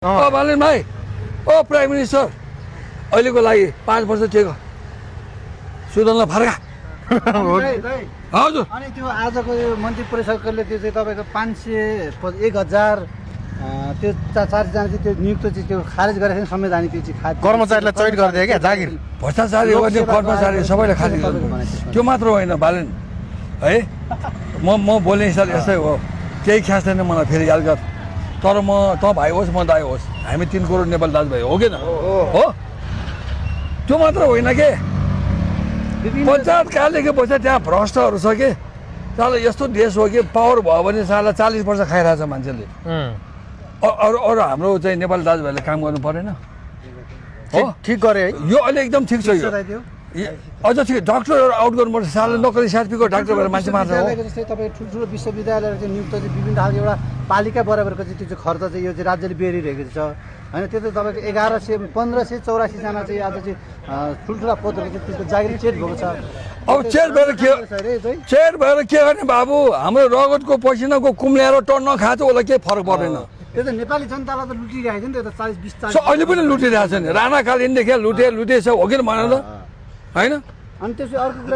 बालन भाइ ओ prime minister अहिलेको लागि 5 वर्ष टेको सुदनलाई फर्का हजुर। अनि त्यो आजको यो मन्त्री परिषदले त्यो चाहिँ तपाईँको 500 1000 त्यो 4जना चाहिँ त्यो नियुक्त चाहिँ त्यो खारेज गरेर संवैधानिक त्यो चाहिँ कर्मचारीलाई चैट गरिदियो क्या जागिर भ्रष्टाचारी गर्ने कर्मचारी सबैलाई खारेज गर्नु त्यो मात्र होइन बालन है। म बोल्ने हिसाब यस्तै हो, केही ख्यास छैन मलाई फेरि याद गर। तर म त भाइ होस् म दाइ होस् हामी 3 करोड नेपाल दाजुभाइ हो कि न हो। त्यो मात्र होइन के पञ्चायत कालदेखि बस्छ त्यहाँ भ्रष्टहरू छ कि साला यस्तो देश हो कि पावर भयो भने साला 40 वर्ष खाइरहेछ मान्छेले। अरू हाम्रो चाहिँ नेपाली दाजुभाइले काम गर्नु परेन हो। ठिक गरे है यो अहिले एकदम ठिक छ। यो अझ ठिक डक्टरहरू आउट गर्नुपर्छ साला नोकरी सार्पीको डाक्टर भएर मान्छे मार्छ हो। जस्तै तपाईँ ठुल्ठुलो विश्वविद्यालयहरू चाहिँ नियुक्त चाहिँ विभिन्न खालको एउटा पालिका बराबरको चाहिँ त्यो चाहिँ खर्च चाहिँ यो चाहिँ राज्यले बेरिरहेको छ होइन। त्यो त तपाईँको 1584 जना चाहिँ आज चाहिँ ठुल्ठुला पदहरू चाहिँ त्यसको जागिर चेट भएको छ। अब चेट भएर के गर्ने बाबु, हाम्रो रगतको पसिनाको कुम्ल्याएर टन्न खान्छ उसलाई केही फरक पर्दैन। त्यो त नेपाली जनतालाई त लुटिरहेको नि, त्यो त 40-20 अहिले पनि लुटिरहेको छ नि। राणाकालीनदेखि लुटेछ हो कि भन त होइन। अनि त्यसपछि अर्को कुरा